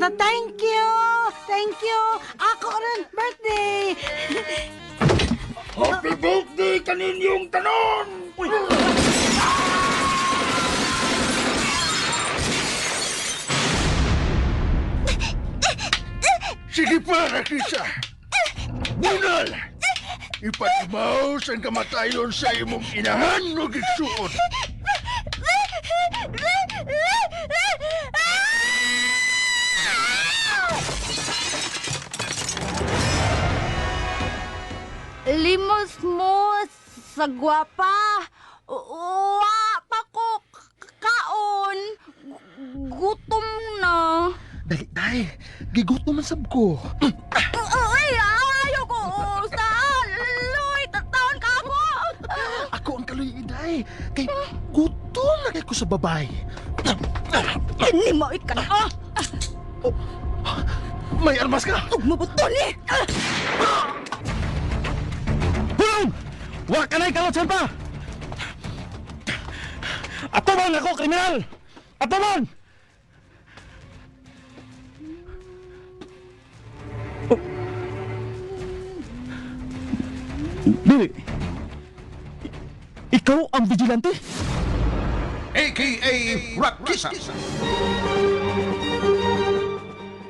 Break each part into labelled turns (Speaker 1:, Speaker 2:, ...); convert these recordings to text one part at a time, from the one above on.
Speaker 1: Thank you! Thank you! Ako rin birthday!
Speaker 2: Happy birthday kaninyong tanon! Uy! Sige pa, Rakisa! Bunal! Ipatimaos ang kamatayon sa imong inahan o gigsuot!
Speaker 3: Limos mo sa gwapa. Wa pa ko kaon. Gutom na.
Speaker 4: Dali, day. Gigutom man sab ko.
Speaker 3: Uy, ayaw ko sa luy. Taon ka ako.
Speaker 4: Ako ang kaluy, day. Kay gutom na kay ko sa babay.
Speaker 3: Hindi mo ikan.
Speaker 4: Oh, may armas ka.
Speaker 3: Huwag mo buton eh.
Speaker 5: Hulong! Wa ka na'y kalotsan pa! Atuman ako, kriminal! Atuman! Oh. Dili. Ikaw ang vigilante?
Speaker 6: AKA Rakisa.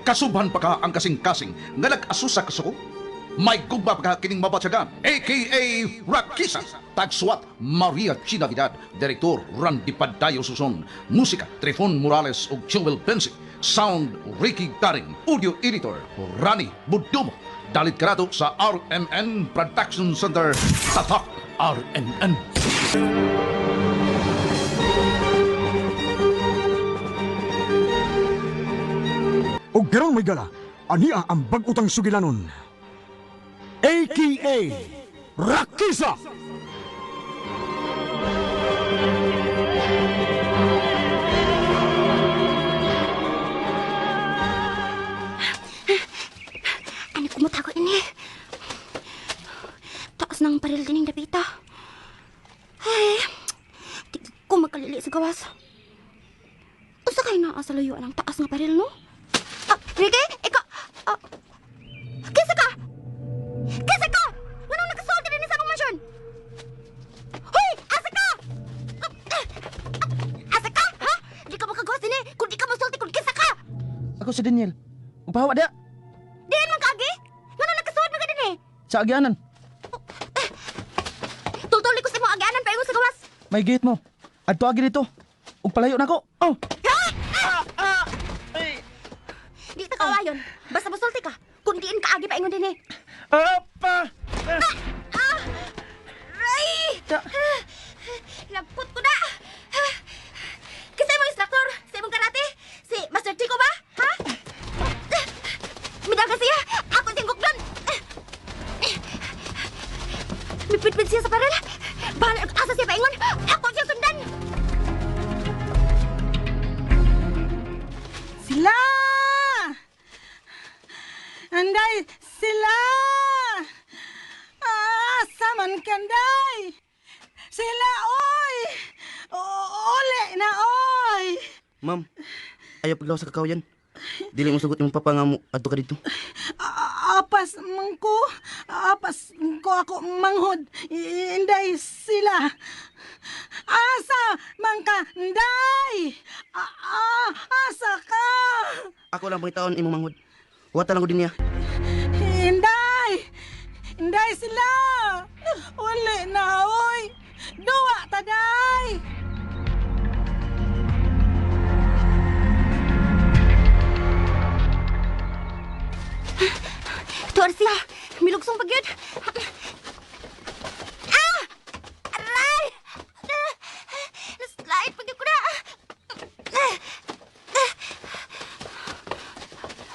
Speaker 6: Kasubhan pa ka ang kasing-kasing nga nag-asusa kasuko? May gugma pa ka kining mabatyagan, AKA Rakisa. Tagsuwat Maria Chinavidad, Direktor Randy Padayo Suson, Musika Trifon Morales ug Jewel Bensi, Sound Ricky Garing, Audio Editor Rani Budumo. Dalit karato sa RMN Production Center, Tatak RMN.
Speaker 2: Og karon may gala, ania ang bag-utang sugilanon. AKA Rakisa!
Speaker 3: Ano kumutago ini? Taas ng paril din yung dapita. Ay, di ko magkalili sa gawas. Usa kayo naa sa layuan ang taas nga paril, no? Ah, Ricky, ikaw... Ah, kisa ka! Kisa ka! Nganong nakasulti din sa akong mansyon? Hoy! Asa ka! Asa ka? Ha? Di ka makagawas din eh! Kung di ka masulti, kung kisa ka!
Speaker 5: Ako si Daniel. Upahawa dia.
Speaker 3: Diyan man kaagi? Nganong nakasuod man ka din eh?
Speaker 5: Sa agyanan.
Speaker 3: Tultuli ko sa imong agyanan paingon sa gawas.
Speaker 5: May gate mo. Adto agi dito. Ug palayo na ko. Oh.
Speaker 3: Di ta kawayon. Basta musulti ka. Kung diin ka agi paingon din eh.
Speaker 5: Apa!
Speaker 3: Ray! Lagpot ko na! Kasi imong instructor sa imong karate? Si Master Chico ba? Ha? Midaga siya! Ako siyang gugdan! Mipitpit siya sa parel! Bahala asa siya paingon! Ako siyang sundan!
Speaker 1: Sila! Anday, sila! Ah, saman kanday! Sila, oy! Uli na, oy!
Speaker 7: Ma'am, ayaw paglaw sa kakao yan. Dili mo sugot imong papa nga mo adto ka dito.
Speaker 1: Apas mangko, apas ko ako manghod. Inday sila. Asa man ka, nday! Asa ka?
Speaker 7: Ako lang pangitaon imong manghod. Wata lang ko din niya.
Speaker 1: Inday! Inday sila! Uli na, oy! Duwa taday!
Speaker 3: Tuar siya! Milugsong pagyud! Ah! Aray! Naslide pagyud ko na!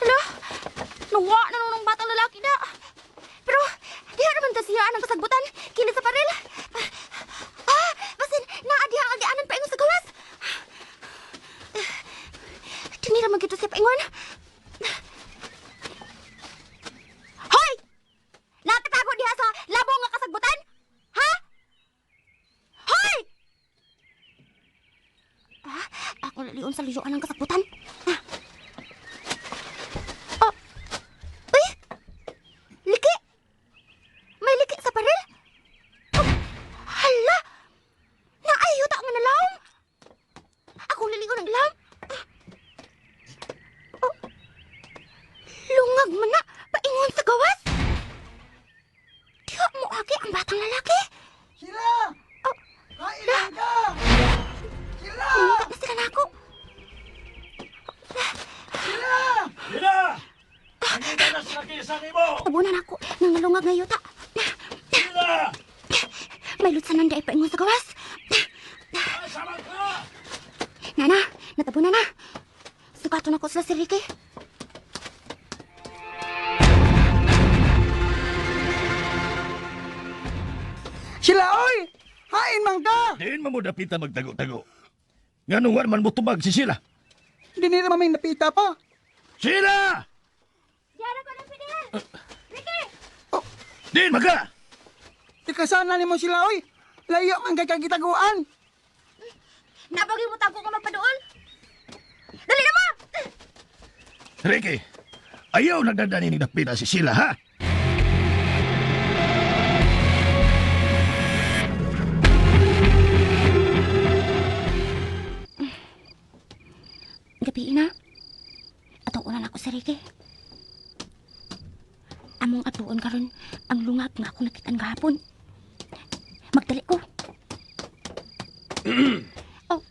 Speaker 3: Hala! Nawa na nung batang lalaki na! Pero, diha naman ta siya ang kasagbutan. Kini sa paril. Ah! Basin, naa diha ang agianan paingon sa gawas! Tinira man gito siya paingon. Hoy! Nakatago diha sa labong nga kasagbutan? Ha? Hoy! Ah, ako lalion sa liyuan ng kasagbutan. Ah. lungag nga yuta. May lutsanan di ay paingon sa gawas. Nana, natabo na na. Sukato na ko sila si Ricky.
Speaker 1: Sila, oy! Hain man ka!
Speaker 2: Diin man mo dapita magtago-tago. Nganong wa man mo tubag si Sheila?
Speaker 1: Hindi nila mamay napita pa.
Speaker 2: Sheila!
Speaker 3: Diara ko na, Fidel! Ricky!
Speaker 2: Diin man ka!
Speaker 1: Tika sana nimo sila, oy! Layo man kay kagitaguan.
Speaker 3: Nabagay mo tago ka magpadool. Dali na mo!
Speaker 2: Ricky, ayaw nagdadani ni dapita si Sheila, ha?
Speaker 3: Gabi na. Atuon na ako si Ricky. Among atuon karon ang lungag nga ako nakitaan gahapon. Magdali ko. Oh,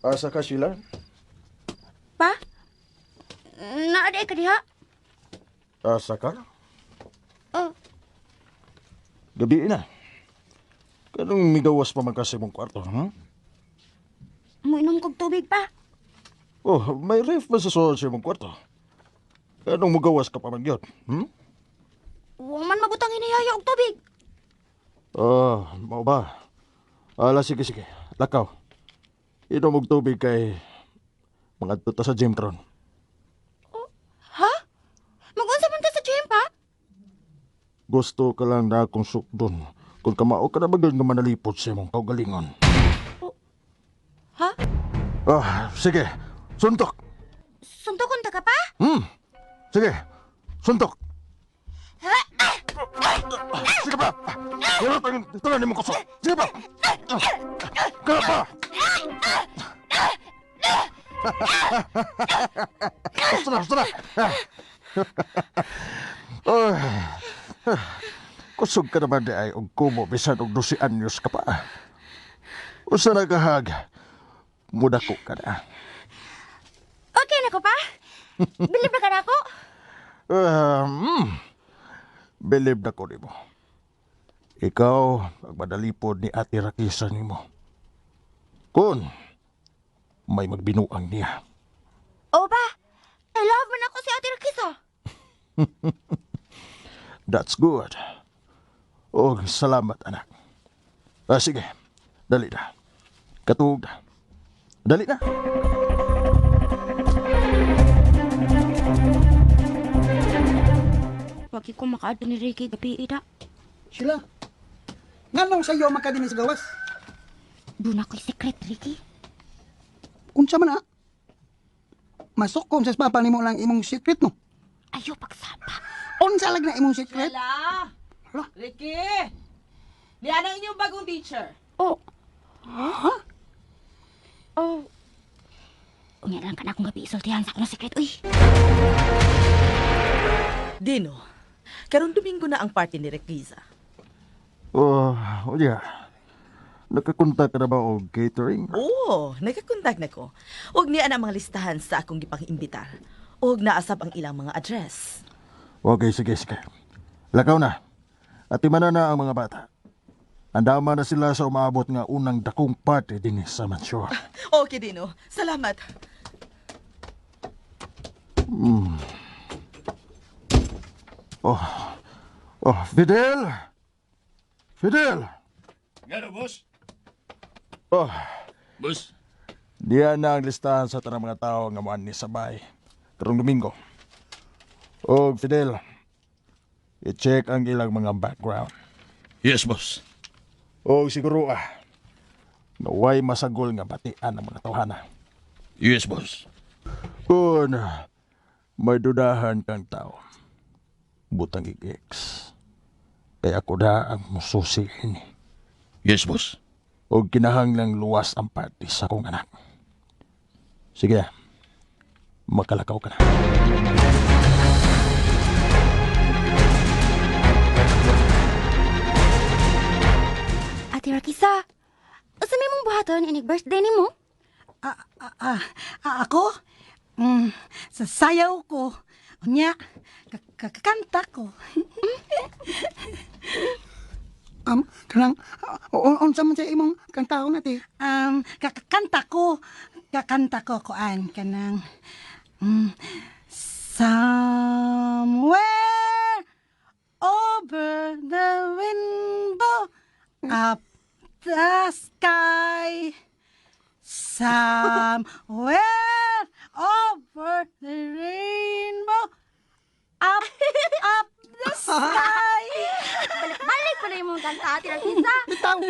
Speaker 4: Asa ka, Sheila?
Speaker 3: pa? Naaday ka diha?
Speaker 4: Asa ka?
Speaker 3: Oh,
Speaker 4: Gabi na. Kanong migawas pa man ka sa imong kwarto, ha?
Speaker 3: muinom kog tubig pa.
Speaker 4: Oh, may ref ba sa sulod sa imong kwarto? Kanong mugawas ka pa man yun,
Speaker 3: Wa man mabutang hinayaya og tubig.
Speaker 4: Oh, mao ba? Ala, sige, sige. Lakaw. Inom og tubig kay mga ta sa gym karon.
Speaker 3: Ha? Magunsa man ta sa gym pa?
Speaker 4: Gusto ka lang na akong sukdon. Kung kamao ka na ba nga manalipot sa imong kaugalingon.
Speaker 3: Ha?
Speaker 4: Ah, sige. Suntok.
Speaker 3: Suntukon ta ka pa?
Speaker 4: Sige. Suntok. Sige pa. Wala tayong tanan nimong kusog. Sige pa. Kaya pa. Basta na, basta na. Ay, kusog ka naman di ay og kumo bisan og 12 anyos ka pa. Usa na kahag, mudako ka na.
Speaker 3: Okay na ko pa? Bilib na ka na ako?
Speaker 4: Bilib na ko nimo. Ikaw ang madalipod ni Ate Rakisa nimo. Kung may magbinuang niya.
Speaker 3: O ba? I love man ako si Ate Rakisa.
Speaker 4: That's good. Og salamat, anak. Ah, sige, dali na. Katuog na. Dali na.
Speaker 3: Wag ko makaadto ni Ricky gabi ida.
Speaker 1: Sila, nganong sayo man ka dinhi sa gawas?
Speaker 3: Doon ako'y secret, Ricky.
Speaker 1: Unsa man ah? Masok sa papa nimo lang imong secret no.
Speaker 3: Ayaw pagsapa.
Speaker 1: Unsa lag na imong secret?
Speaker 8: Hala!
Speaker 1: Hala.
Speaker 8: Ricky! Diyan ang inyong bagong teacher.
Speaker 3: Oh.
Speaker 1: Ha?
Speaker 3: Oh. Unya lang ka na akong gabi isultihan sa akong secret, uy.
Speaker 8: Dino, karon Domingo na ang party ni Requiza.
Speaker 4: Oh, oh yeah. Nakakontak ka na ba og catering?
Speaker 8: Oo, nagkakontak na ko. Og niya na ang mga listahan sa akong gipang-imbitar. Og naasab ang ilang mga address.
Speaker 4: Okay, sige, sige. Lakaw na. At timana na ang mga bata. Andama na sila sa umaabot nga unang dakong party din sa mansyon.
Speaker 8: Okay, Dino. Salamat.
Speaker 4: Oh, oh, Fidel! Fidel!
Speaker 2: Ngano, boss?
Speaker 4: Oh,
Speaker 2: Boss?
Speaker 4: diyan na ang listahan sa tanang mga tao nga moani sa bay. Karong Domingo. Og Fidel, i-check ang ilang mga background.
Speaker 2: Yes, boss.
Speaker 4: Og siguro naway masagol nga batian ang mga tawhana.
Speaker 2: Yes, boss.
Speaker 4: Kung may dudahan kang tao, butang i-X. Kaya ako na ang mususihin.
Speaker 2: Yes, boss.
Speaker 4: Og kinahanglang luwas ang party sa akong anak. Sige, makalakaw ka na.
Speaker 3: Ate Rakisa, asa may mong buhaton inig birthday nimo?
Speaker 1: Ako? Sa sayaw ko. Unya,
Speaker 9: Kakanta ko.
Speaker 1: Kanang, unsa man sa imong kantahon na, te?
Speaker 9: Kakanta ko. Kakanta ko, kuan, kanang, somewhere over the rainbow, up the sky. Somewhere over the rainbow, up, up the sky.
Speaker 3: Balik-balik pa na yung mga kanta, Ate Rakisa.
Speaker 1: Bitaw,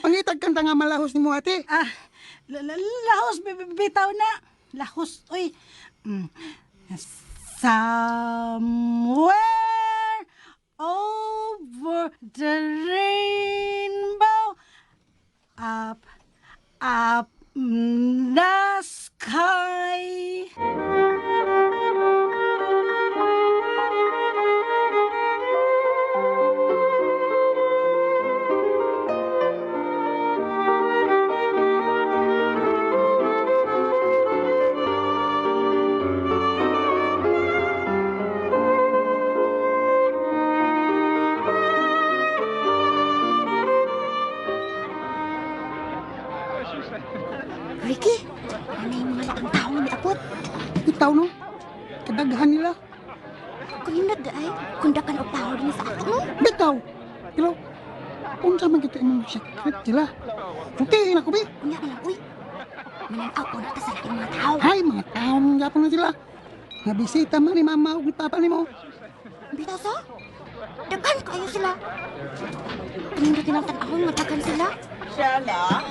Speaker 1: pangitag kanta nga malahos ni mo, ate.
Speaker 9: Ah, lahos, bitaw na. Lahos, uy. Somewhere over the rainbow, up, up the sky.
Speaker 3: Ricky, ano yung mga laang tao nga miabot?
Speaker 1: Bitaw, no? Kadaghan nila.
Speaker 3: Kung hindot ay, kundakan og tao din sa ato, no?
Speaker 1: Bitaw! Pero, unsa man kita imong secret sila? Sultihin ako, bi!
Speaker 3: Unya na lang, uy. Mananaw ko na ta sa laing mga tao.
Speaker 1: Hay, mga tao mong yapon na sila. Nga bisita man ni mama ug ni papa nimo.
Speaker 3: Bitaw sa? Daghan kayo sila. Kanindot nilang tan-awon nga daghan sila.
Speaker 8: Shala?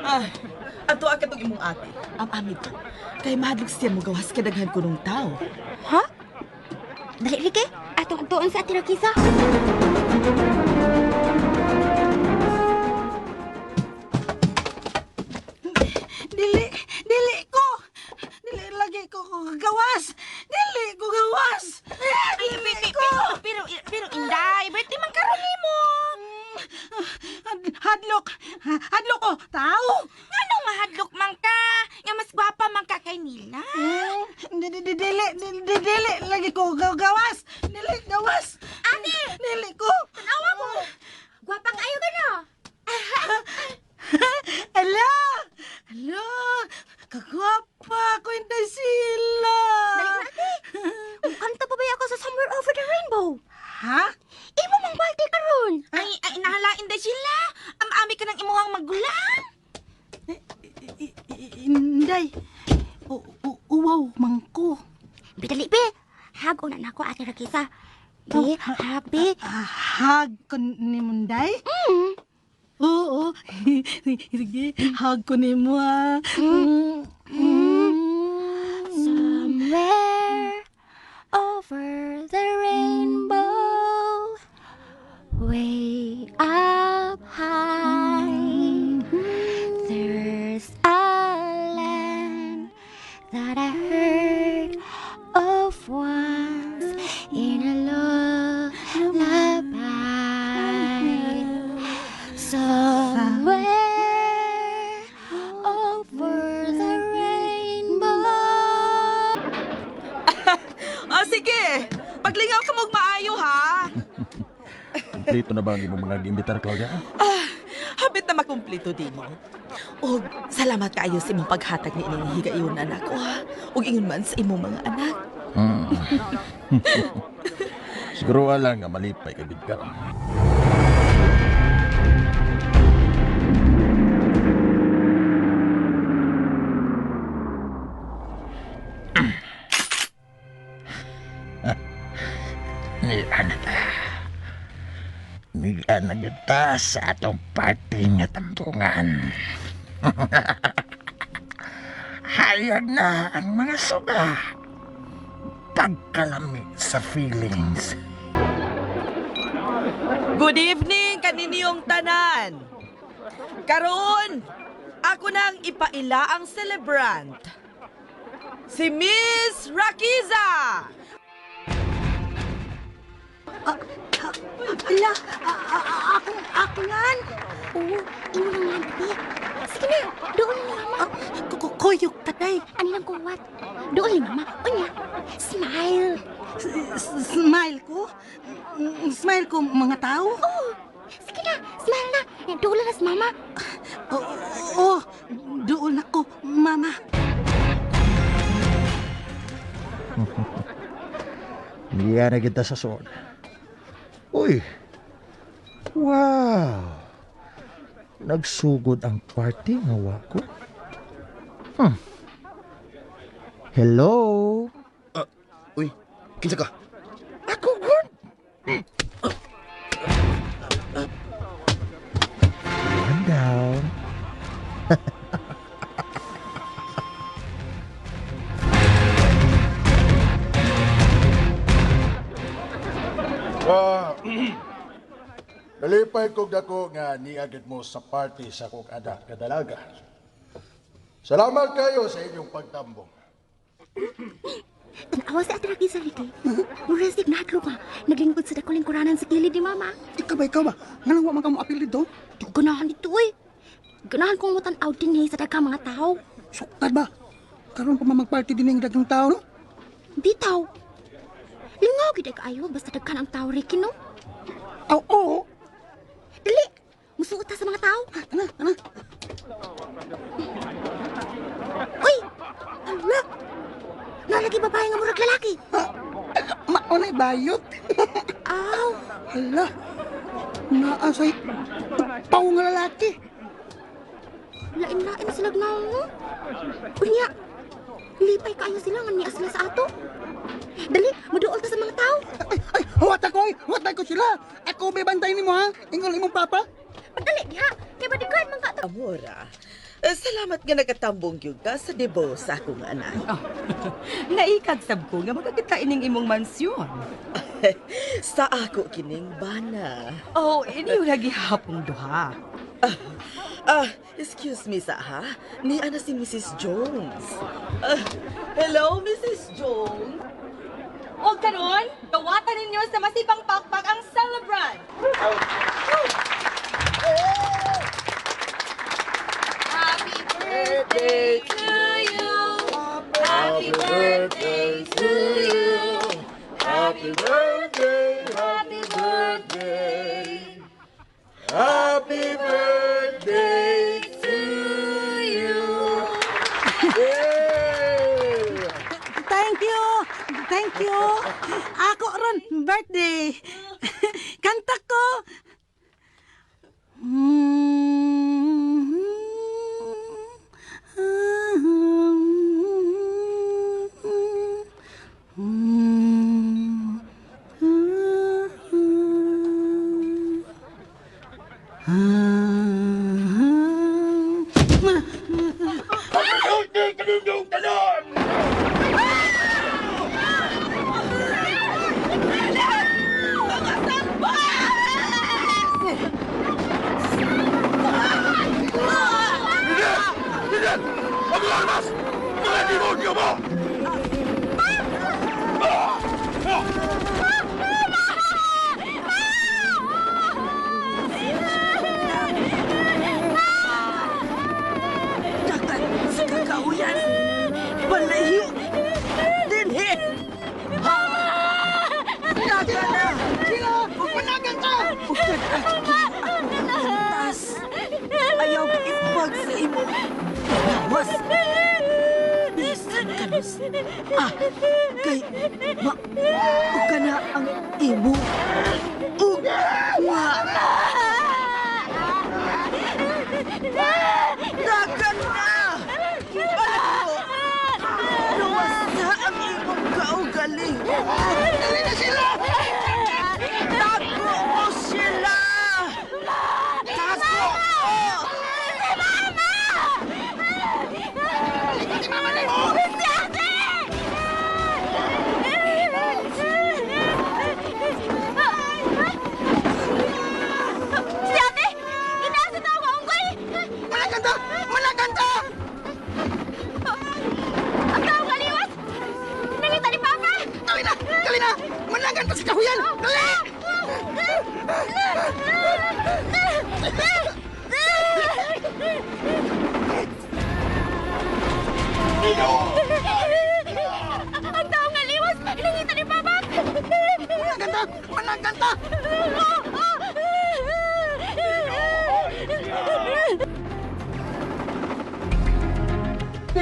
Speaker 8: Ah, ato ang katong imong ate. Am-amit. Kay mahadlok siya mo gawas kadaghan ko nung tao.
Speaker 3: Ha? Dali, Ricky. Atong adtuon sa Ate Rakisa.
Speaker 9: Dili, dili ko. Dili lagi ko gawas. Dili ko gawas. Dili ko.
Speaker 10: Pero Inday, birthday man karon nimo.
Speaker 9: Hadlok. Hadlok ko, tao.
Speaker 10: Nganong mahadlok man ka? Nga mas gwapa man ka kay nila.
Speaker 9: Dili, dili, dili lagi ko gawas. Dili gawas.
Speaker 10: Ate,
Speaker 9: dili ko.
Speaker 10: Tanawa mo.
Speaker 3: Gwapa kaayo ka no?
Speaker 9: Ala! Ala! Kagwapa ko Inday sila.
Speaker 3: Dali na, ate. Kanta pa ba ako sa Somewhere Over the Rainbow?
Speaker 9: Ha?
Speaker 3: Imo mang birthday karon.
Speaker 10: Ay, nahala Inday sila. Am-ami ka ng imuhang magulang.
Speaker 9: Inday, uwaw man ko.
Speaker 3: Bidali, be. Hag una na ako, Ate Rakisa. Be, hag, be.
Speaker 9: Hag ko ni Munday? Oo. Sige, hag ko ni mo, ha.
Speaker 3: Somewhere over the rainbow, way up high, there's a land that I heard of once in a lullaby. Somewhere over the rainbow.
Speaker 8: Ah, sige. Paglingaw ka mong maayo, ha?
Speaker 4: Kompleto na ba ang imong mga giimbitar, Claudia?
Speaker 8: Ah, habit na makumpleto di mo. Og salamat kaayo sa imong paghatag ni ining higayon anak ko, ha? Og ingon man sa imong mga anak.
Speaker 4: Siguro lang nga malipay kay Bidgar. Ni-ana ta sa atong party nga tambungan. Hayag na ang mga suga. Pagkalami sa feelings.
Speaker 8: Good evening kaninyong tanan. Karon, ako nang ipaila ang celebrant. Si Miss Rakiza!
Speaker 9: Ala, akong ngan.
Speaker 3: Oo, imo lang nga, ate. Sige na, doon ni mama.
Speaker 9: Kuyog tatay.
Speaker 3: Ano lang kuwat? Doon ni mama. Unya, smile.
Speaker 9: Smile ko? Smile ko mga tao?
Speaker 3: Oh, sige na, smile na. Duol na si mama.
Speaker 9: Oo, duol na ko, mama.
Speaker 4: Niya na kita sa suod. Uy! Wow! Nagsugod ang party nga wa ko. Hello?
Speaker 7: Uy, kinsa ka?
Speaker 4: Ako gud. One down.
Speaker 2: Nalipay kog dako nga niagid mo sa party sa kong anak nga dalaga. Salamat kayo sa inyong pagtambong.
Speaker 3: Tanawa si Ate Rakisa, Ricky. Murasig na hadlok nga. Naglingkod sa dakuling kuranan sa kilid ni mama.
Speaker 1: Ikaw ba? Nga wa man ka mo apil dito?
Speaker 3: Di ko ganahan dito eh. Ganahan kong mutan-aw din eh sa daghang mga tao.
Speaker 1: Suktad ba? Karon pa man magparty din ang daghang tao, no?
Speaker 3: Bitaw. Lingaw gid kaayo basta daghan ang tao, Ricky, no?
Speaker 1: Aw, oo.
Speaker 3: Dali. Musuot ta sa mga tao.
Speaker 1: Tana, tana.
Speaker 3: Uy! Ala! Nalagi babae nga murag lalaki.
Speaker 1: Maunay bayot.
Speaker 3: Aw!
Speaker 1: Hala! Naa say upaw nga lalaki.
Speaker 3: Lain-lain sila gnaw mo. Unya, lipay kaayo sila nga niya sila sa ato. Dali, muduol ta sa mga tao.
Speaker 1: Ay, huwat ako, ay, huwat ako sila. Ako may bantay nimo ha. Ingol imong papa.
Speaker 3: Pagdali diha, kay bodyguard man ka to.
Speaker 8: Amora, salamat nga nakatambong gyud ka sa debo sa akong anak.
Speaker 10: Oh, naikag sab ko nga makakita ining imong mansyon.
Speaker 8: Sa ako kining bana.
Speaker 10: Oh, iniw lagi hapong duha.
Speaker 8: Excuse me sa ha. Ni ana si Mrs. Jones. Hello, Mrs. Jones.
Speaker 10: Og karon, dawatan ninyo sa masipang pakpak ang celebrant. Happy birthday to you. Happy birthday to you.
Speaker 2: Happy birthday, happy birthday. Happy birthday to you. Yeah!
Speaker 9: Thank you! Thank you! Ako ron, birthday! Kanta ko!
Speaker 2: Pagkakulti kaninyong tanan! Hindi! Ang mga armas! Mga demonyo mo!
Speaker 8: Dagan sa kakahuyan! Balayo! Dinhi! Dagan na!
Speaker 1: Sila! Managan ka!
Speaker 8: Ugtad akong pintas! Ayaw ipag sa imong lawas! Bisan kanus! Kay ma... Uka na ang imo! Ugma! Dagan na! Balayo! Luwas na ang imong kaugaling!
Speaker 1: Dali na sila!
Speaker 8: Tago mo sila! Tago mo!
Speaker 1: Si Mama!
Speaker 3: Si ate! Si ate! Ginaasa na ako, unggoy!
Speaker 1: Managanda! Managanda!
Speaker 3: Ang tao kaliwas! Nangita ni Papa!
Speaker 1: Dali na! Dali na! Managanda sa kahuyan! Dali!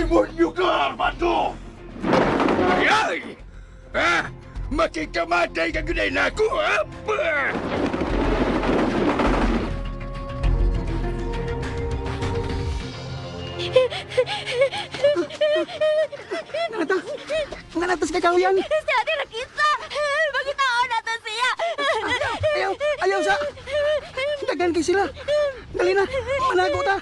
Speaker 2: Demonyo ka, Armando! Ay! Ha? Makikamatay ka gunay na ako, ha?
Speaker 1: Nanata! Nanata sa kakahuyan!
Speaker 3: Si Ate Rakisa! Magitaon nato siya!
Speaker 1: Ayaw! Ayaw sa! Daghan kay sila! Dali na! Manago ta!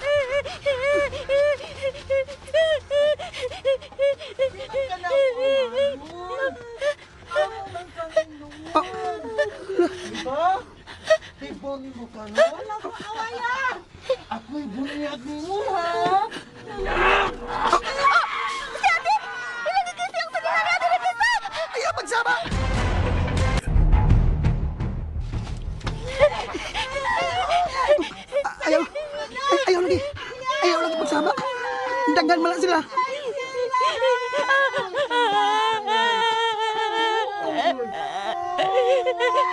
Speaker 5: Diba? Tibon mo ka na. Wala ko awaya. Ako'y bunyag nimo, ha?
Speaker 3: Si Ate! Ilagay kasi ang sabihan ni Ate Rakisa!
Speaker 1: Ayaw pagsama! Ayaw! Ayaw lagi! Ayaw lagi pagsama! Daghan man lang sila!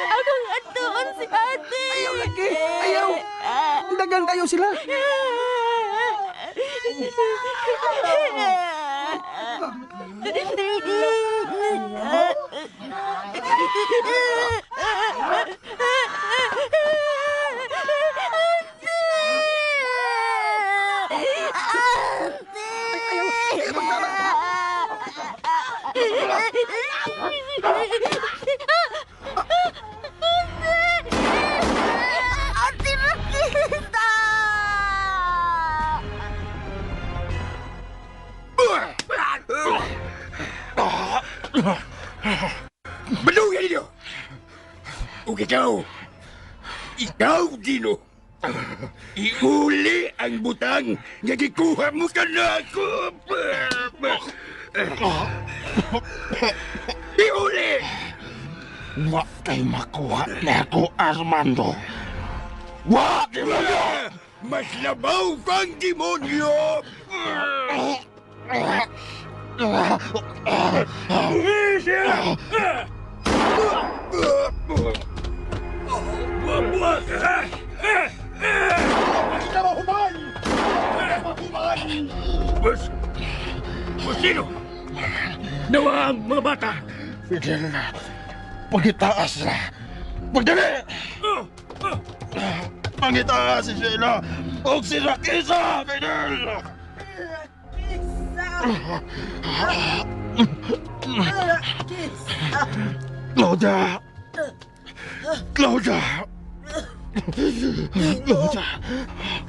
Speaker 3: Akong atuon si Ate!
Speaker 1: Ayaw lagi! Ayaw! Daghan kayo sila! Ayaw! Ayaw pagsama!
Speaker 3: Ate Rakita!
Speaker 2: Baluyan ninyo! Ug ikaw, ikaw, Dino, iuli ang butang nga gikuha mo kanako! Iuli!
Speaker 4: Wa kay makuha na ako, Armando. Wa demonyo!
Speaker 2: Mas labaw kang demonyo! Buwa-buwa ka, ha? Kita mahuman! Mahuman! Bus... Busino! Nawa ang mga bata!
Speaker 4: Fidel, pagitaas na! Pagdali! Pangitaas si Sheila! O si Rakisa, Fidel!
Speaker 9: Rakisa!
Speaker 4: Claudia! Claudia!
Speaker 9: Dino!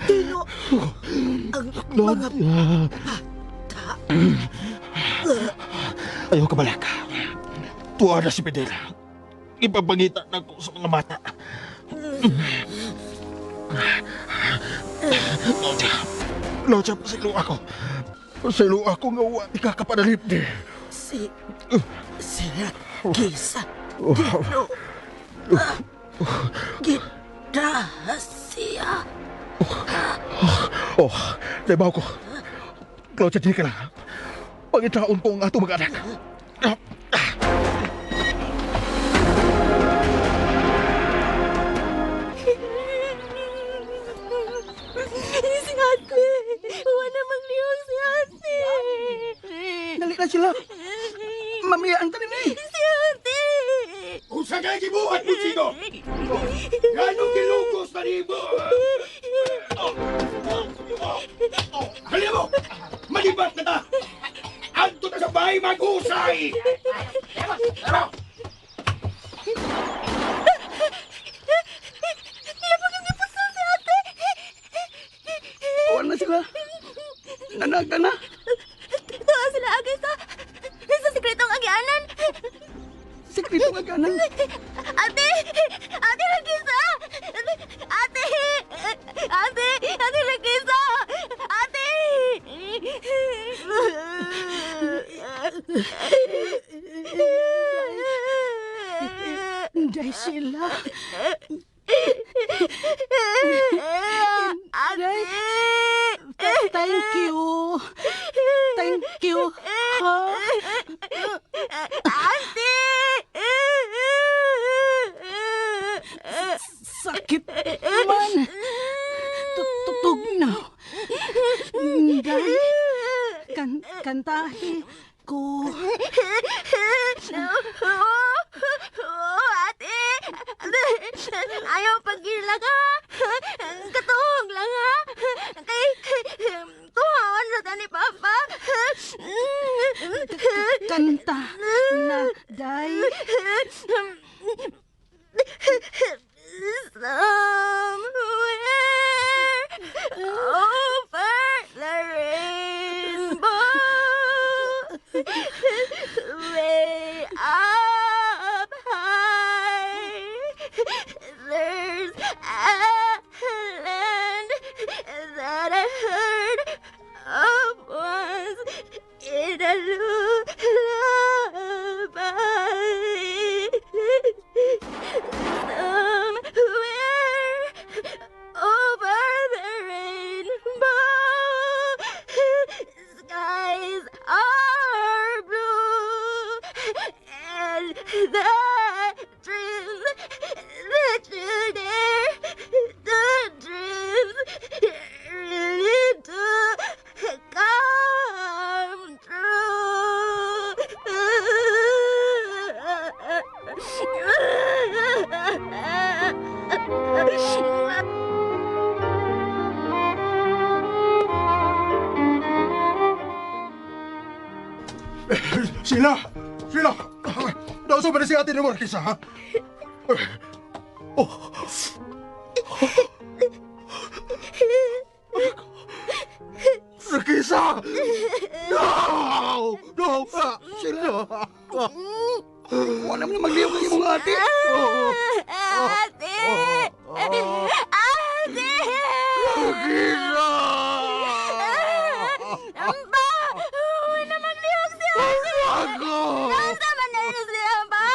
Speaker 9: Dino! Ang mga bata!
Speaker 4: Ayaw ka balaka. Tuwa na si Fidel. Ipapangita na ko sa mga bata. Claudia! Claudia, pasilo ako. Pasilo ako nga wa ikakapanalip ni.
Speaker 9: Si Rakisa! Dino! Gidasya!
Speaker 4: Oh, naibaw ko. Claudia, di ka lang. Pangitaon ko ang atong mga anak.
Speaker 3: Si Ate! Wala mang lihok si Ate!
Speaker 1: Dali na sila! Mamiya ang tanin eh!
Speaker 3: Si Ate!
Speaker 2: Unsa kay gibuhat mo, Sino? Ganong gilugos na nimo? Dali mo! Malibat na ta! Anto ta sa bahay mag-usay!
Speaker 1: Tuwa na sila! Nanaga na!
Speaker 3: Tuwa sila agay sa sikretong agianan!
Speaker 1: Sikretong agianan?
Speaker 3: Ate! Ate Rakisa! Ate! Ate! Ate Rakisa! Ate!
Speaker 9: Inday sila.
Speaker 3: Ate!
Speaker 9: Thank you. Thank you. Ha?
Speaker 3: Ate!
Speaker 9: Kantahi ko.
Speaker 3: Oh, ate! Ayaw pagkilag ha! Katuog lang ha! Kay, tuhawan sa tani Papa!
Speaker 9: Kanta na, day.
Speaker 3: Somewhere over the rainbow, way up high, there's a land that I heard of once in a lullaby. Somewhere over the rainbow, skies are blue, and the dreams that you dare to dream really do come true.
Speaker 2: Sila! Sila! Nauso ba na si ate ni Marquesa, ha? Oh. Marquesa! No! No! Sila!
Speaker 1: Wala mo na magliw kay imong ate.
Speaker 3: Ate! Ate!
Speaker 2: Marquesa!
Speaker 3: Amba! Wala maglihok si ate!
Speaker 2: Ako!
Speaker 3: Nasa man na rin si Amba?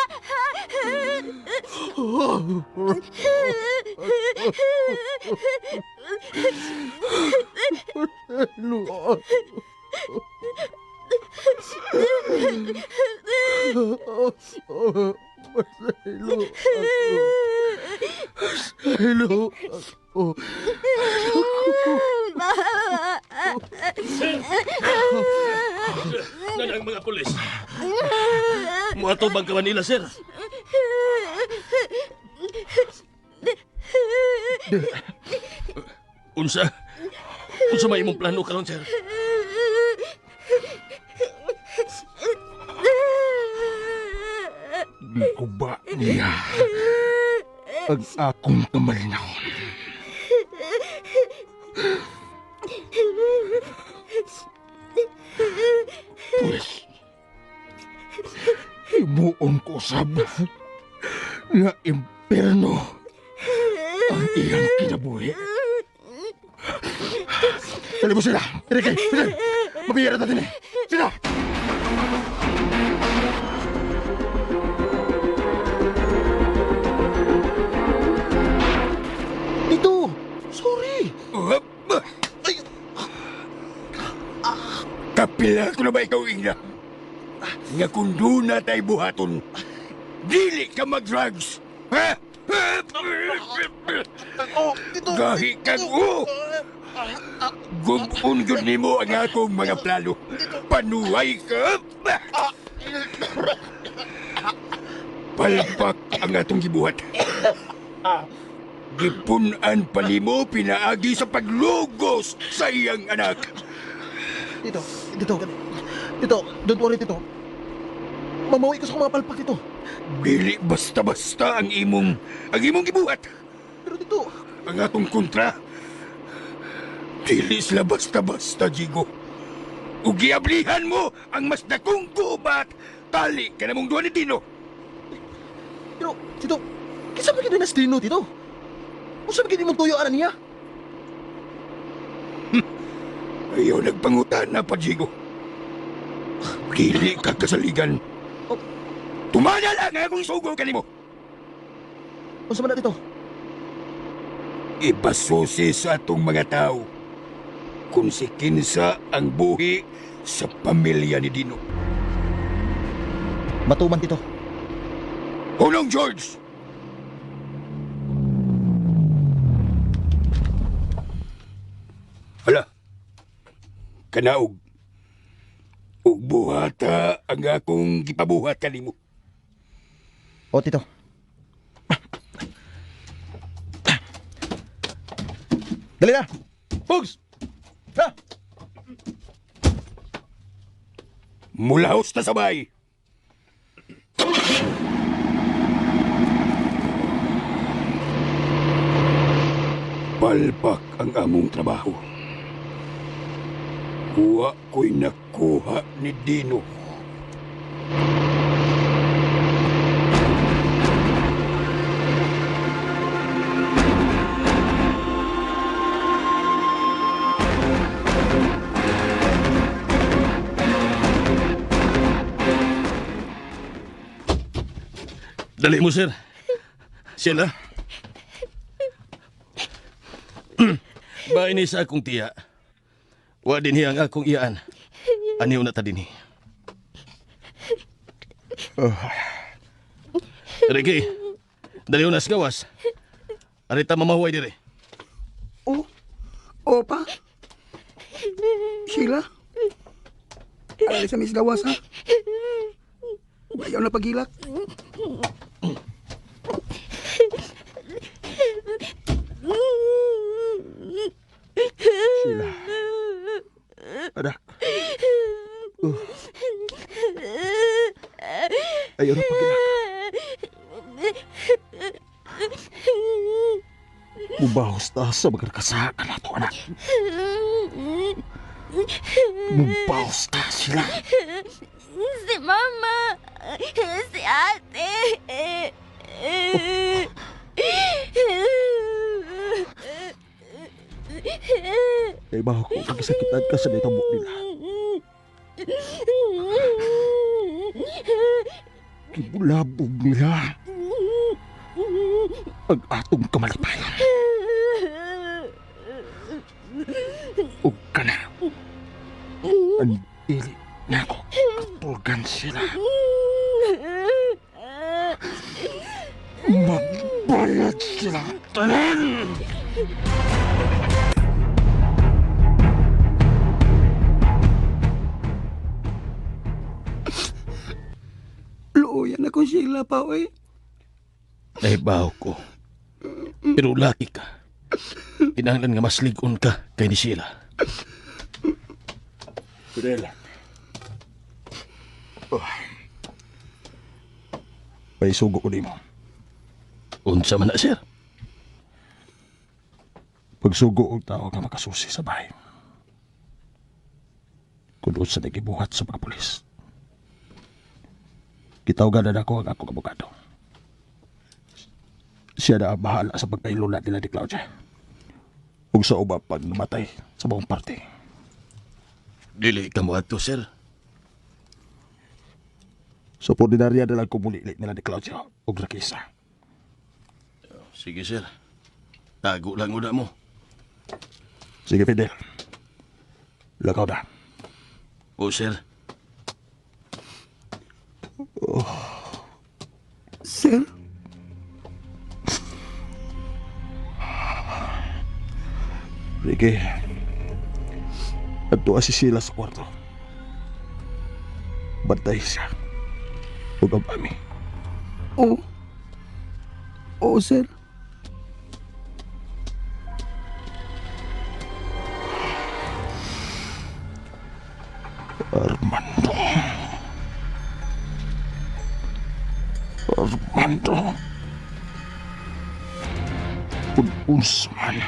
Speaker 2: Hello. Oh.
Speaker 11: Nan ang mga pulis. Muatubang ka nila, sir. Unsa? Unsa may imong plano karon, sir?
Speaker 2: Gikuba niya ang akong kamalinahon. Pues, himuon ko sab nga imperno ang iyang kinabuhi. Dali mo sila! Enrique! Sila! Mabiyara natin eh! Sila!
Speaker 5: Tito! Sorry!
Speaker 2: Ay! Kapila ko na ba ikaw, Ina? Nga kung doon na tayo buhaton, dili ka mag-drugs! Ha? Gahi kang o! Gubon gud nimo ang akong mga plano. Panuhay ka! Palpak ang atong gibuhat. Gipun-an pa nimo pinaagi sa paglugos sa iyang anak.
Speaker 5: Tito, Tito, Tito, don't worry, Tito. Mamawi ko sa mga palpak, Tito.
Speaker 2: Dili basta-basta ang imong gibuhat.
Speaker 5: Pero Tito,
Speaker 2: ang atong kontra, dili sila basta-basta, Jigo. Ug giablihan mo ang mas dakong gubat, tali ka na mong duha ni Dino.
Speaker 5: Pero, Tito, kinsa man gyud na si Dino, Tito? Unsa man gyud imong tuyo ana niya?
Speaker 2: Ayaw nagpangutan na pa, Jigo. Dili ka kasaligan.
Speaker 5: Oh.
Speaker 2: Tumana lang akong isugo kanimo.
Speaker 5: Unsa man na, Tito?
Speaker 2: Ibasusi sa atong mga tao kung si kinsa ang buhi sa pamilya ni Dino.
Speaker 5: Matuman, Tito.
Speaker 2: Unong George! Hala, kanaog. Ug buhata ang akong gipabuhat kanimo.
Speaker 7: O, Tito. Dali na! Pugs! Ha!
Speaker 2: Mulahos na sabay! Palpak ang among trabaho. Wa ko'y nakuha ni Dino.
Speaker 11: Dali mo, sir. Sila. Bain ni sa akong tiya. Wa din ang akong iyaan. Aniw na ta dinhi. Ricky, dali na sa gawas. Arita mamahuay dire.
Speaker 1: Oh, opa. Sheila. Aray sa mis gawas, ha? Bayaw na pagilak.
Speaker 4: Sheila. Anak. Ayaw na pagilak. Mubahos ta sa magkakasakan na to, anak. Mubahos ta sila.
Speaker 3: Si Mama. Si Ate.
Speaker 4: Ay, baho ko pagkasakitan ka sa nitamo nila. Kibulabog nila ang atong kamalipayan. Ug ka na. Ang dili na ako katulgan sila. Magbayad sila tanan!
Speaker 1: Luoyan ako sila pa, oy.
Speaker 11: Nahibaw ko. Pero laki ka. Kinahanglan nga mas lig-on ka kay ni Sheila.
Speaker 4: Fidel. Oh. May sugo ko nimo.
Speaker 11: Unsa man na, sir?
Speaker 4: Pagsugo og tao nga makasusi sa bahay. Kung unsa nagibuhat sa mga pulis. Gitawagan na ako ang akong abogado. Siya na ang bahala sa pagkailula nila ni Claudia. Ug sa uba pag namatay sa buong parte.
Speaker 11: Dili ka mo adto, sir.
Speaker 4: Sa ordinarya na lang kumulili nila ni Claudia ug Rakisa.
Speaker 11: Sige, sir. Tago lang una mo.
Speaker 4: Sige, Fidel. Lakaw na.
Speaker 11: O, sir.
Speaker 4: Oh.
Speaker 1: Sir?
Speaker 4: Ricky, adto si Sheila sa kwarto. Bantay siya. Huwag ang ami.
Speaker 1: Oo. Oo, sir.
Speaker 4: Armando. Armando. Kung unsa man,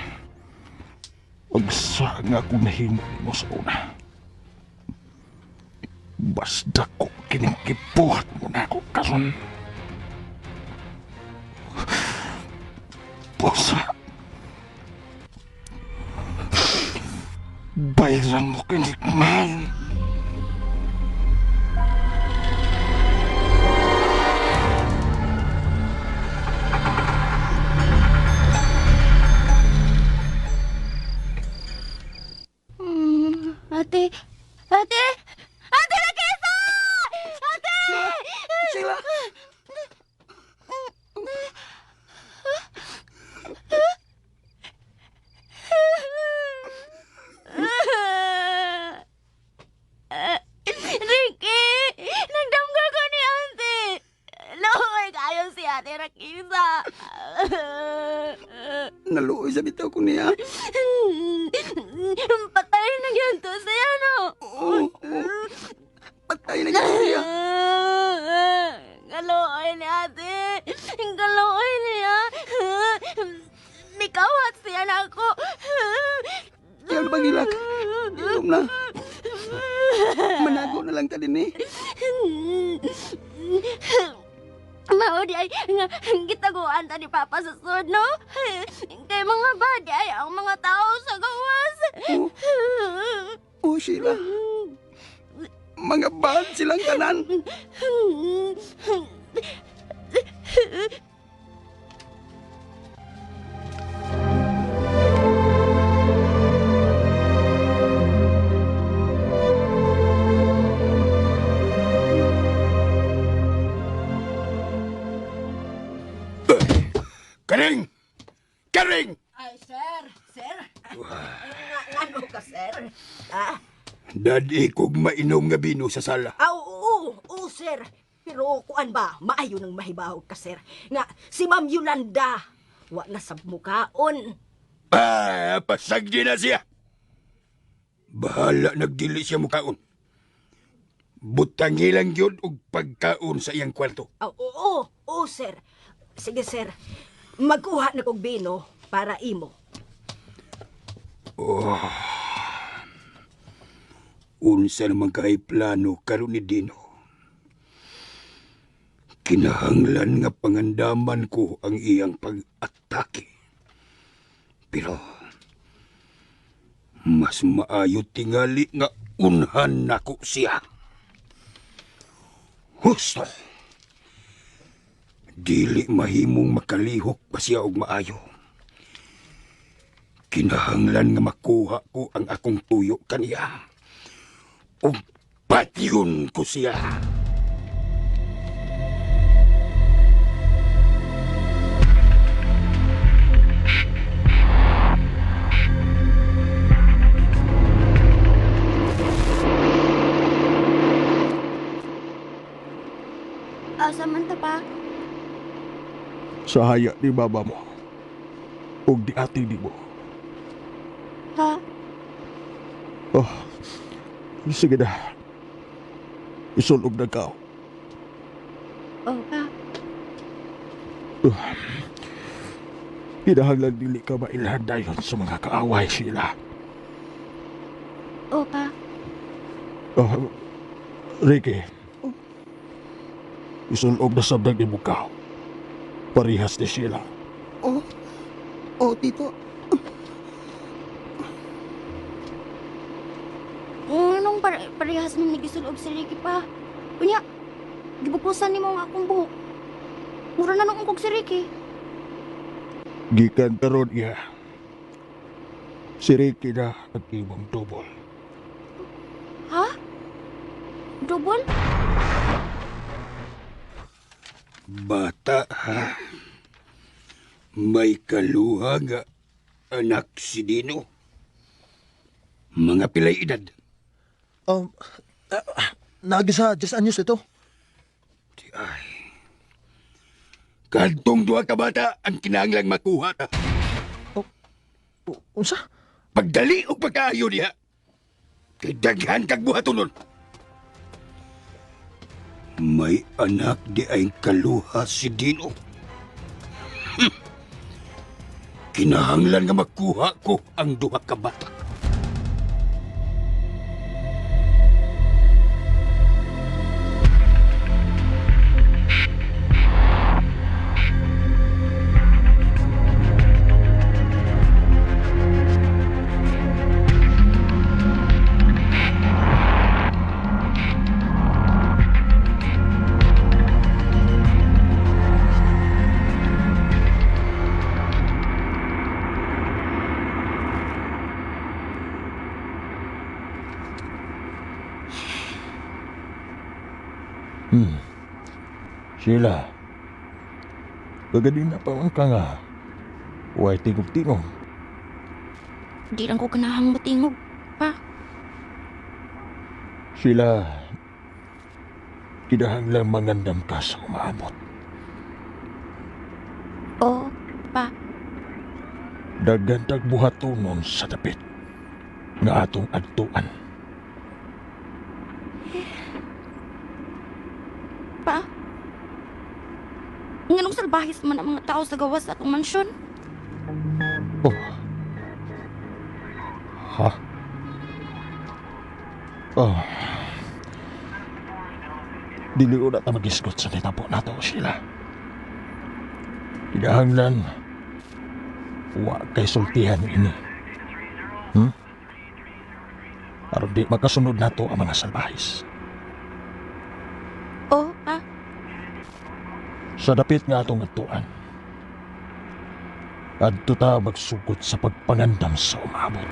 Speaker 4: agsa nga akong nahimo nimo sa una. Basta ko kining gibuhat mo na ako karon. Bosa. Bayaran mo kinig man.
Speaker 3: Ate! Ate! Ate Rakisa! Ate!
Speaker 1: Sheila!
Speaker 3: Ricky! Rakisa.
Speaker 1: Naluoy sa bitaw ko niya.
Speaker 3: Patay na gyud to siya, no?
Speaker 1: Oo. Patay na gyud siya.
Speaker 3: Kaluoy ni ate. Kaluoy niya. Nikawat siya na ako.
Speaker 1: Ayaw na pagilak. Ilom na. Manago na lang ta din eh.
Speaker 3: Mao di ay nga gitaguan ta ni Papa sa sud, no? Kay mga bad ay ang mga tao sa gawas.
Speaker 1: Oh, Sheila. Mga bad silang tanan.
Speaker 2: Karing! Karing!
Speaker 9: Ay, sir, sir. Ngano ka, sir? Ah,
Speaker 2: Dadi kog mainom nga bino sa sala.
Speaker 9: ah, oo, oo, sir. Pero kuan ba, maayo nang mahibaw ka, sir. Nga, si Ma'am Yolanda, wa na sab mukaon.
Speaker 2: Ah, pasagdi na siya. Bahala nagdili siya mukaon. Butangi lang yun og pagkaon sa iyang kwarto.
Speaker 9: Ah, oo, oo, sir. Sige, sir. Magkuha na kog bino para imo.
Speaker 2: Oh. Unsa naman kay plano karon ni Dino. Kinahanglan nga pangandaman ko ang iyang pag-atake. Pero mas maayo tingali nga unhan nako siya. Husto. Dili mahimong makalihok pa siya og maayo. Kinahanglan nga makuha ko ang akong tuyo kaniya. Ug patyon ko siya.
Speaker 3: Asa man ta pa?
Speaker 4: Sa haya ni baba mo. Ug di ate ni mo.
Speaker 3: Ha?
Speaker 4: Oh, sige na. Isulob na ka.
Speaker 3: Oh, pa.
Speaker 4: Kinahanglan dili ka mailhan dayon sa mga kaaway, Sheila.
Speaker 3: Oh, pa.
Speaker 4: Oh, Ricky. Isulob na sabdag ni Bukaw. Parihas ni Sheila.
Speaker 1: Oh, oh, tito.
Speaker 3: Nung parehas nung nagisulob si Ricky pa. Unya, gibukusan ni mo ang akong buhok. Mura na nung ungkog si Ricky.
Speaker 4: Gikan karon iya. Si Ricky na ang imong double.
Speaker 3: Ha? Double?
Speaker 2: Bata, ha? May kaluha nga anak si Dino. Mga pilay edad.
Speaker 5: Naagi sa 10 anyos ito.
Speaker 2: Di ay. Kadtong duha ka bata ang kinahanglang makuha ta.
Speaker 5: Oh, unsa?
Speaker 2: Pagdali og pagkaayo diha. Kay daghan kag buhatonon. May anak di ay kaluha si Dino. Kinahanglan nga makuha ko ang duha ka bata.
Speaker 4: Sheila, kagadina pa man ka nga. Huwag tingog-tingog.
Speaker 3: Di lang ko kanahang matingog, pa.
Speaker 4: Sheila, kinahanglang mangandam ka sa umaabot. Daghan tag buhatonon sa dapit nga atong adtuan.
Speaker 3: Pa, nganong salbahis man ang mga tao sa gawas sa atong mansyon?
Speaker 4: Oh. Ha? Oh. Dili na ta magisgot sa nitabo nato sila. Kinahanglan wa kay sultihan ini. Aron di makasunod nato ang mga salbahis.
Speaker 3: Oh, pa.
Speaker 4: Sa dapit nga atong adtuan, adto ta magsugot sa pagpangandam sa umabot.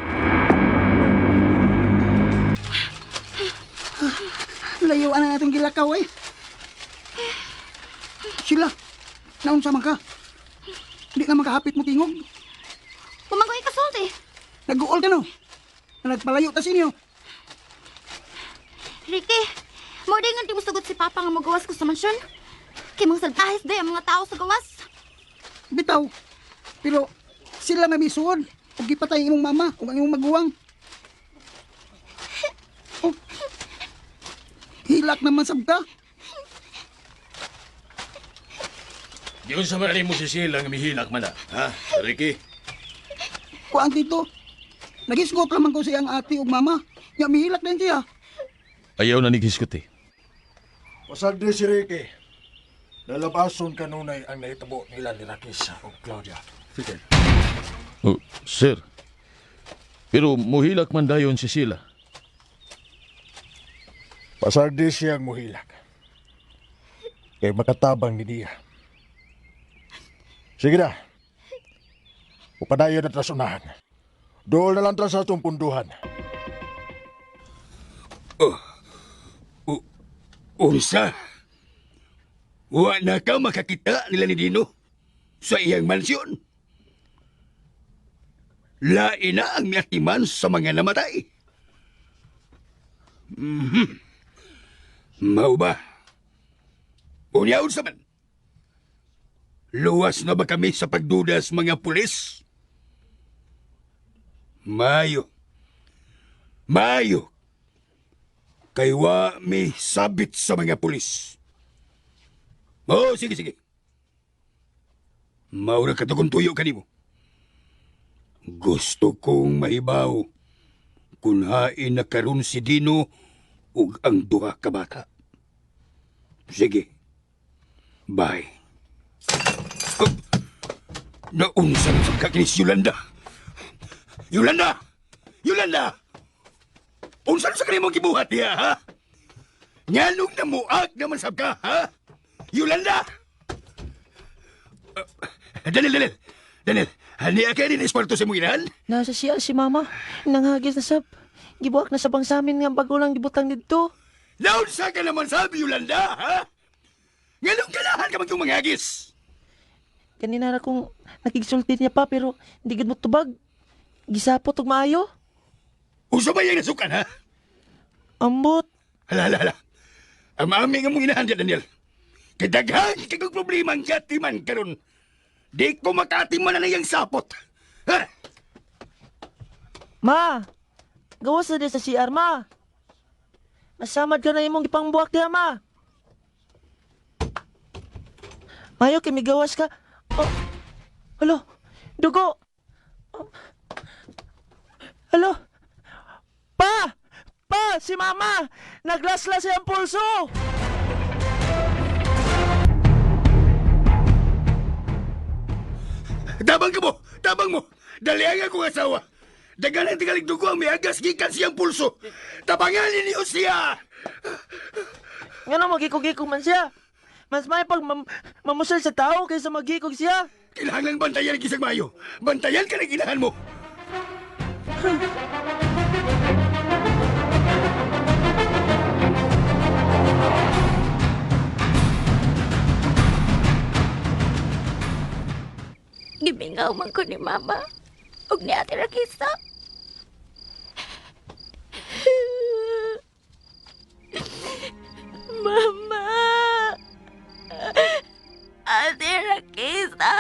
Speaker 1: Layuan na natin gilakaw eh. Sila, naunsa man ka? Hindi na makahapit mo tingog.
Speaker 3: Pumagoy ka, sulti.
Speaker 1: Nag-uol ka no? Nagpalayo ta sa inyo.
Speaker 3: Ricky, mo di nga di mo sagot si Papa nga magawas ko sa mansyon. Kay mga salbahis day ang mga tao sa gawas.
Speaker 1: Bitaw. Pero sila na misuod. Ug gipatay imong mama ug ang imong maguwang. Oh. Hilak naman sab ka.
Speaker 11: Diyon sa marali mo si Sheila nga mihilak man na, ha, Ricky?
Speaker 1: Kuan dito. Nagisgot raman ko siyang ate ug mama. Nya mihilak din siya.
Speaker 11: Ayaw na nighisgot eh.
Speaker 4: Pasagdi si Ricky. Lalabason kanunay ang nahitabo nila ni Rakisa ug Claudia.
Speaker 6: Sige.
Speaker 11: Oh, sir. Pero muhilak man dayon si Sheila.
Speaker 4: Pasagdi siyang muhilak. Kay makatabang ni Dia. Sige na. Upadayon na tas unahan. Dool na lang tas sa atong punduhan.
Speaker 2: Oh. Unsa? Wa na ka makakita nila ni Dino sa iyang mansyon. Lain na ang miatiman sa mga namatay. Mm-hmm. Mao ba? Unya unsa man? Luwas na ba kami sa pagduda sa mga pulis? Mayo. Mayo. Kay wa mi sabit sa mga pulis. Oh, sige, sige. Maura ka to tuyo kanimo. Gusto kong mahibaw kung hain na karon si Dino ug ang duha ka bata. Sige. Bye. Oh, naunsa na sa kakinis, Yolanda. Yolanda! Yolanda! Unsa na sa kanimong gibuhat niya, ha? Nganong namuag naman sab ka, ha? Yolanda! Daniel, Daniel! Daniel, hani ka din esparto sa imong inahan?
Speaker 5: Nasa siya si mama. Nanghagis na sab. Gibuak na sabang sa amin nga bago lang gibutang didto.
Speaker 2: Naunsa ka naman sabi, Yolanda, ha? Nganong kailangan ka man manghagis?
Speaker 5: Kanina ra kong nakigsulti niya pa pero hindi gud mo tubag. Gisapot og maayo.
Speaker 2: Usa ba yung nasukan, ha?
Speaker 5: Ambot.
Speaker 2: Hala, hala, hala. Ang maami nga mong inahan dyan, Daniel. Kay daghan kay kong problema ang katiman karon. Di ko makatiman na niyang sapot. Ha?
Speaker 5: Ma! Gawas na di sa CR, ma. Masamad ka na imong gipangbuak diha, ma. Mayo kay migawas ka. Oh. Halo. Dugo. Oh. Halo. Pa! Pa! Si mama! Naglaslas siyang pulso!
Speaker 2: Tabang ka mo! Tabang mo! Dalihan akong asawa! Dagan ang tingalig dugo ang miagas gikan siyang pulso! Tabangan ninyo siya!
Speaker 5: Ngano magikog-ikog man siya? Mas may pag mamusal sa tao kaysa magikog siya.
Speaker 2: Kailangan bantayan ang isang mayo. Bantayan ka ng inahan mo.
Speaker 3: Gimingaw man ko ni Mama ug ni Ate Rakisa. Mama! Ate Rakisa!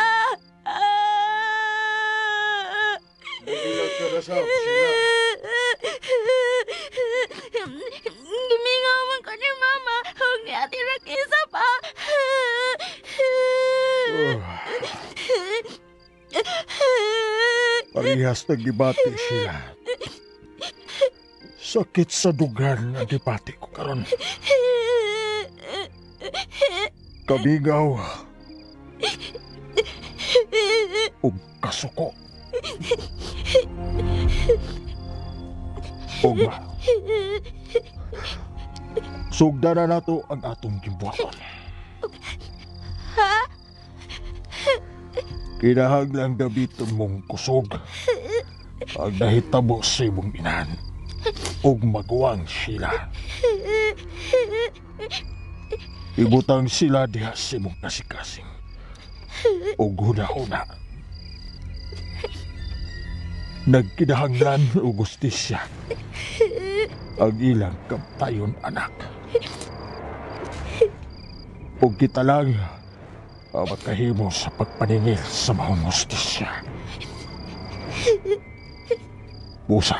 Speaker 4: Parehas nagibati sila. Sakit sa dugan ang gibati ko karon. Kabigaw ug kasuko. Ugma. Sugdan na nato ang atong gimbuhaton.
Speaker 3: Ha?
Speaker 4: Kinahanglang gabiton mong kusog ang nahitabo sa imong inahan ug maguwang sila. Ibutang sila diha sa imong kasikasing ug huna-huna. Nagkinahanglan og hustisya ang ilang kaptayon anak. Ug kita lang ang makahimo sa pagpaningil sa maong hustisya. Busa.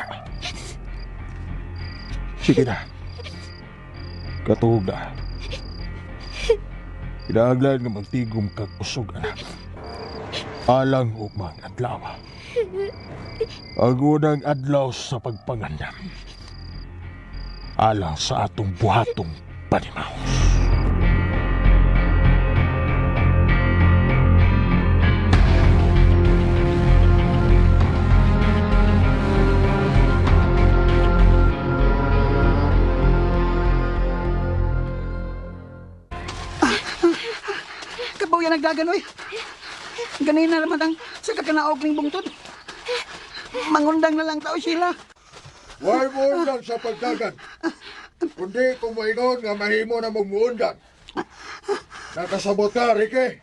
Speaker 4: Sige na. Katuog na. Kinahanglan nga magtigom kag kusog, anak. Alang ugmang adlaw. Ang unang adlaw sa pagpangandam. Alang sa atong buhatong panimaos.
Speaker 1: Kabaw yan nagdagan, oy. Ganina naman ang sa kakanaog ning bungtod. Mangundang na lang tao sila.
Speaker 12: Why mo undang sa pagdagan? Kundi kung maingon nga mahimo na mong muundang. Nakasabot ka, Ricky?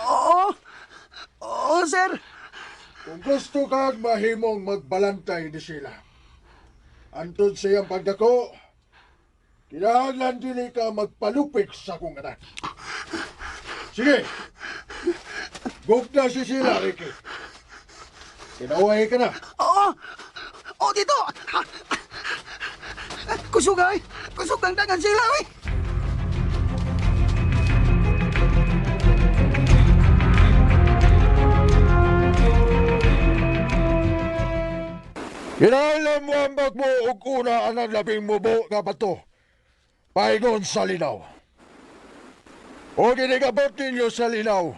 Speaker 1: Oo. Oo, sir.
Speaker 12: Kung gusto kang mahimong magbalantay ni sila. Antod sa iyang pagdako, kinahanglan dili ka magpalupik sa akong anak. Sige. Gugna si sila, Ricky. Kinaway ka na.
Speaker 1: Oo. Oo, dito. Kusog ay. Kusog ang dagan sila, oy.
Speaker 12: Kinahanglan mo ambag mo og una ang labing mubo nga bato. Paingon sa linaw. O ginigabot ninyo sa linaw.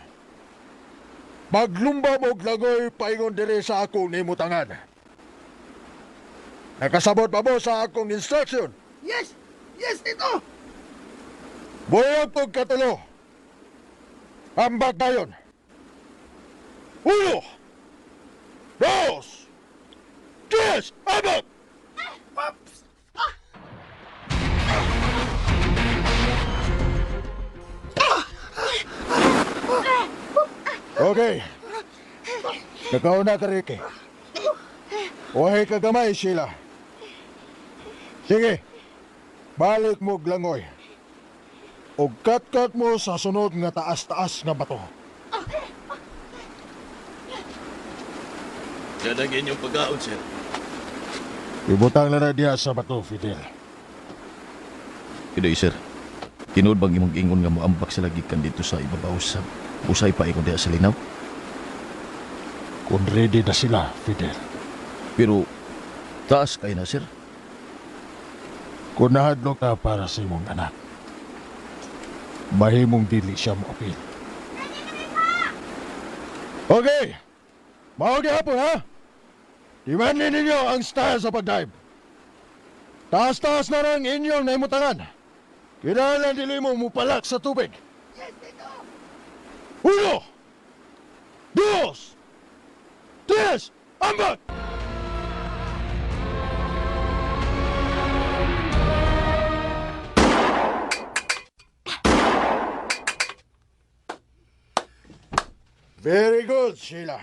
Speaker 12: Maglumba mo og langoy paingon diri sa akong nimutangan. Nakasabot pa mo sa akong instruction?
Speaker 1: Yes! Yes, Tito!
Speaker 12: Buyog pog katulo. Ambag dayon. Uno! Dos! Tres! Ambag! Okay. Nakauna ka, Ricky. Uhay ka gamay, Sheila. Sige. Balik mo glangoy. O kat-kat mo sa sunod nga taas-taas nga bato.
Speaker 11: Yan ang inyong pagkaon, sir.
Speaker 4: Ibutang na na diha sa bato, Fidel.
Speaker 11: Kidoy, sir. Tinuod bang imong ingon nga moambak sila gikan dito sa ibabaw sa usay pa ingon diha sa linaw?
Speaker 4: Kung ready na sila, Fidel.
Speaker 11: Pero taas kay na, sir.
Speaker 4: Kung nahadlok ka para sa imong anak, mahimong dili siya moapil.
Speaker 12: Okay! Mao gihapon, ha? Iwanin ninyo ang style sa pagdive. Taas-taas na lang inyong naimutangan. Kinahanglan dili mo mupalak sa tubig. Uno! Dos! Tres! Ambak! Very good, Sheila.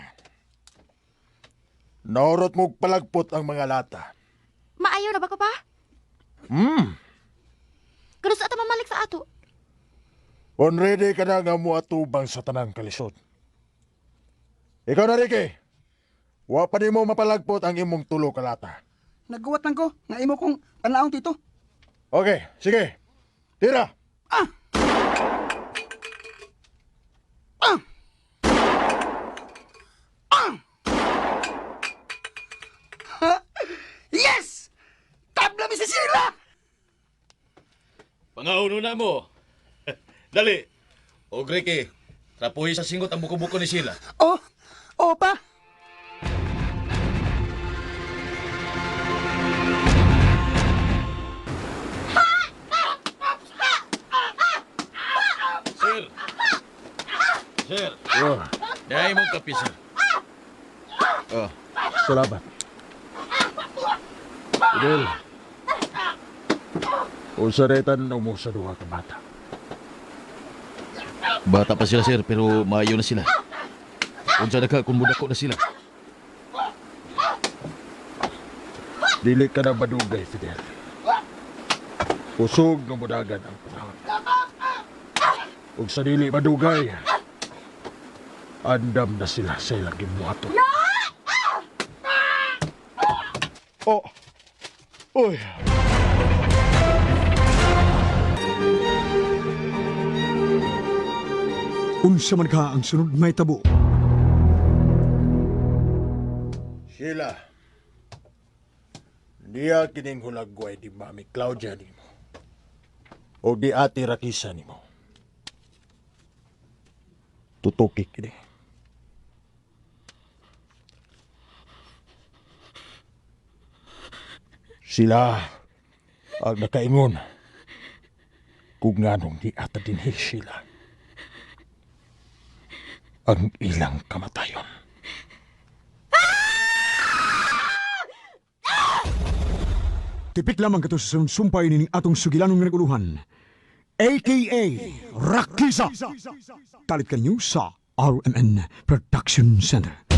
Speaker 12: Naurot mong palagpot ang mga lata.
Speaker 3: Maayo na ba ko pa? Kano sa ato mamalik sa ato?
Speaker 4: On ready ka na nga muatubang sa tanang kalisod.
Speaker 12: Ikaw na, Ricky. Wa pa nimo mapalagpot ang imong tulo ka lata.
Speaker 1: Nagguwat lang ko nga imo kong tanaong, Tito.
Speaker 12: Okay, sige. Tira!
Speaker 1: Ah! Ah! Ah! Kami si Sheila!
Speaker 11: Pangauno na mo. Dali. O Ricky, trapuhi sa singot ang buko-buko ni Sheila.
Speaker 1: Oh, oh pa.
Speaker 11: Sir. Sir.
Speaker 4: Oh.
Speaker 11: Dahil mong kape, sir.
Speaker 4: Oh, salamat. Fidel. Unsa rin tan-aw mo sa duha ka bata?
Speaker 11: Bata pa sila, sir, pero maayo na sila. Unsa na ka kung mudako na sila?
Speaker 4: Dili ka na madugay, Fidel. Kusog nga mudagan ang panahon. Ug sa dili madugay, andam na sila sa ilang gibuhaton. Oh. Uy.
Speaker 13: Unsa man ka ang sunod may tabo?
Speaker 4: Sheila, niya kining hulagway di Mami Claudia nimo. O di Ate Rakisa nimo. Tutuki kini. Sila ang nakaingon kung nganong di ata dinhi sila ang ilang kamatayon.
Speaker 13: Tipik lamang kato sa sumpay nining atong sugilanong nga naguluhan, AKA Rakisa. Talit kanyo sa RMN Production Center.